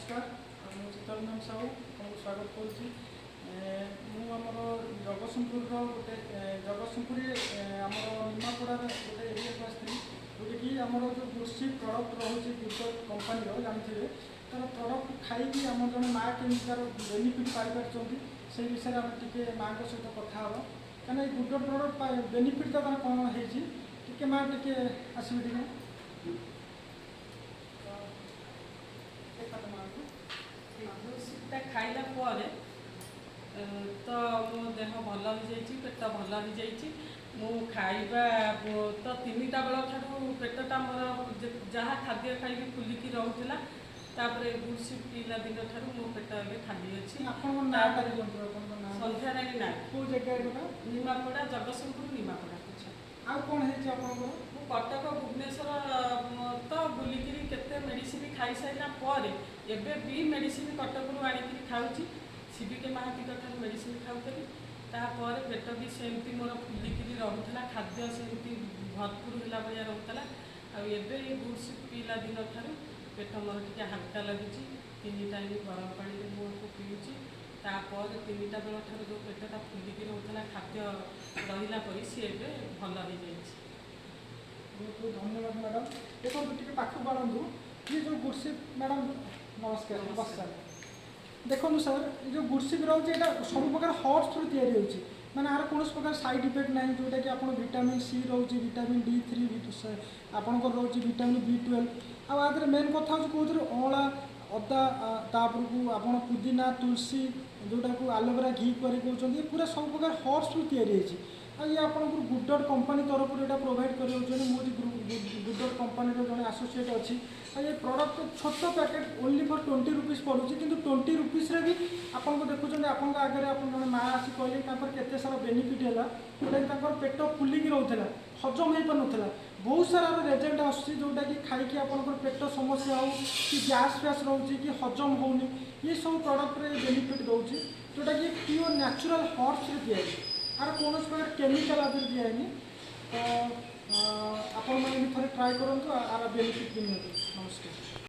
ନମସ୍କାର, ମୁଁ ଚିତ୍ତରଞ୍ଜନ ସାହୁ ଆପଣଙ୍କୁ ସ୍ୱାଗତ କରୁଛି। ମୁଁ ଆମର ଜଗତସିଂହପୁରର ଗୋଟେ ଜଗତସିଂହପୁରରେ ଆମର ନିମାପଡ଼ାର ଗୋଟେ ଏରିଆକୁ ଆସିଥିଲି, ଯେଉଁଠିକି ଆମର ଯେଉଁ ଗୁଡସିପ୍ ପ୍ରଡ଼କ୍ଟ ରହୁଛି ଗୁଡ୍ କମ୍ପାନୀର, ଜାଣିଥିବେ, ତା'ର ପ୍ରଡ଼କ୍ଟ ଖାଇକି ଆମର ଜଣେ ମା କେମିତି ତା'ର ବେନିଫିଟ୍ ପାଇପାରିଛନ୍ତି, ସେଇ ବିଷୟରେ ଆମେ ଟିକେ ମାଆଙ୍କ ସହିତ କଥା ହେବା। କାହିଁକିନା ଏଇ ଗୁଡ୍ ପ୍ରଡ଼କ୍ଟ ବେନିଫିଟ୍ଟା ତା'ର କ'ଣ ହେଇଛି, ଟିକେ ମା ଟିକେ ଆସିବେ ଟିକେ। ତ ଦେଖାନ୍ତୁ ମାଆଙ୍କୁ। ଗୁଡସିପ୍ଟା ଖାଇଲା ପରେ ତ ମୋ ଦେହ ଭଲ ହେଇଯାଇଛି, ପେଟ ଭଲ ହେଇଯାଇଛି। ମୁଁ ଖାଇବା ତ 3ଟା ବେଳ ଠାରୁ ପେଟଟା ମୋର ଯାହା ଖାଦ୍ୟ ଖାଇବି ଫୁଲିକି ରହୁଥିଲା। ତାପରେ ଗୁଡସିପ୍ ପିଇଲା ଦିନଠାରୁ ମୋ ପେଟ ଏବେ ଖାଲି ଅଛି। ଆପଣଙ୍କ ନାଁଟା ଦିଅନ୍ତୁ, ଆପଣଙ୍କ ନାଁ। ସନ୍ଧ୍ୟାରାଣୀ ନାୟକ। କେଉଁ ଜାଗା ଏଇଟା? ନିମାପଡ଼ା, ଜଗତସିଂହପୁର ନିମାପଡ଼ା। ଆଚ୍ଛା, ଆଉ କ'ଣ ହେଇଛି ଆପଣଙ୍କର? ମୁଁ କଟକ, ଭୁବନେଶ୍ୱର ତ ବୁଲିକିରି କେତେ ମେଡ଼ିସିନ ଖାଇସାରିଲା ପରେ ଏବେ ବି ମେଡ଼ିସିନ କଟକରୁ ଆଣିକିରି ଖାଉଛି। ସିବିକେ ମହାନ୍ତିଙ୍କ ଠାରୁ ମେଡ଼ିସିନ ଖାଉଥିଲି। ତାପରେ ପେଟ ବି ସେମିତି ମୋର ଫୁଲିକିରି ରହୁଥିଲା, ଖାଦ୍ୟ ସେମିତି ଭରପୁର ହେଲା ଭଳିଆ ରହୁଥିଲା। ଆଉ ଏବେ ଏଇ ଗୁଡ୍ସିପ୍ ପିଇଲା ଦିନଠାରୁ ପେଟ ମୋର ଟିକେ ହାଲକା ଲାଗୁଛି। ତିନି ଟାଇମ୍ ଗରମ ପାଣିରେ ମୁଁ ଆକୁ ପିଉଛି। ତାପରେ 3ଟା ବେଳ ଠାରୁ ଯେଉଁ ପେଟଟା ଫୁଲିକି ରହୁଥିଲା ଖାଦ୍ୟ ରହିଲା ପରି, ସିଏ ଏବେ ଭଲ ହେଇଯାଇଛି। ବହୁତ ବହୁତ ଧନ୍ୟବାଦ ମ୍ୟାଡ଼ାମ୍। ଦେଖନ୍ତୁ, ଟିକେ ପାଖକୁ ଆଣନ୍ତୁ ଇଏ ଯେଉଁ ଗୁଡସିପ୍। ମ୍ୟାଡ଼ାମ୍ ନମସ୍କାର। ନମସ୍କାର। ବସ ସାର୍। ଦେଖନ୍ତୁ ସାର୍, ଏ ଯେଉଁ ଗୁଡସିପ୍ ରହୁଛି, ଏଇଟା ସବୁ ପ୍ରକାର ହର୍ସରୁ ତିଆରି ହେଉଛି। ମାନେ ଆର କୌଣସି ପ୍ରକାର ସାଇଡ଼୍ ଇଫେକ୍ଟ ନାହିଁ, ଯେଉଁଟାକି ଆପଣ ଭିଟାମିନ୍ ସି ରହୁଛି, ଭିଟାମିନ୍ D3 ଆପଣଙ୍କର ରହୁଛି, ଭିଟାମିନ୍ ବି12। ଆଉ ଆ ଦେହରେ ମେନ୍ କଥା ହେଉଛି କେଉଁଥିରେ ଅଁଳା, ଅଦା, ତାପରକୁ ଆପଣ ପୁଦିନା, ତୁଳସୀ, ଯେଉଁଟାକୁ ଆଲୋଭେରା ଘି କରି କହୁଛନ୍ତି, ଏ ପୁରା ସବୁ ପ୍ରକାର ହର୍ସରୁ ତିଆରି ହେଇଛି। ଆଉ ଇଏ ଆପଣଙ୍କର ଗୁଡ୍ କମ୍ପାନୀ ତରଫରୁ ଏଇଟା ପ୍ରୋଭାଇଡ଼ କରିହେଉଛନ୍ତି। ମୁଁ ହେଉଛି ଗୁଡ୍ କମ୍ପାନୀର ଜଣେ ଆସୋସିଏଟ୍ ଅଛି। ଆଉ ଏ ପ୍ରଡ଼କ୍ଟ ଛୋଟ ପ୍ୟାକେଟ୍ ଓନ୍ଲି ଫର୍ 20 ରୁପିଜ୍ ପଡ଼ୁଛି। କିନ୍ତୁ 20 ରୁପିଜ୍ରେ ବି ଆପଣଙ୍କୁ ଦେଖୁଛନ୍ତି, ଆପଣଙ୍କ ଆଗରେ ଆପଣ ଜଣେ ମା ଆସି କହିଲେ ତାଙ୍କର କେତେ ସାରା ବେନିଫିଟ୍ ହେଲା, ଯେଉଁଟାକି ତାଙ୍କର ପେଟ ଫୁଲିକି ରହୁଥିଲା, ହଜମ ହେଇପାରୁନଥିଲା। ବହୁତ ସାରାର ରେଜଲ୍ଟ ଆସୁଛି, ଯେଉଁଟାକି ଖାଇକି ଆପଣଙ୍କର ପେଟ ସମସ୍ୟା ହେଉ କି ଗ୍ୟାସ୍ ଫ୍ୟାସ୍ ରହୁଛି କି ହଜମ ହେଉନି, ଏସବୁ ପ୍ରଡ଼କ୍ଟରେ ବେନିଫିଟ୍ ଦେଉଛି, ଯେଉଁଟାକି ପିଓର ନ୍ୟାଚୁରାଲ୍ ହର୍ସରେ ତିଆରି। ଆର କୌଣସି ପ୍ରକାର କେମିକାଲ ଆଦେହରେ ଦିଆହେଇନି। ତ ଆପଣମାନେ ବି ଥରେ ଟ୍ରାଏ କରନ୍ତୁ, ଆର ବେନିଫିଟ୍ ବି ନିଅନ୍ତୁ। ନମସ୍କାର।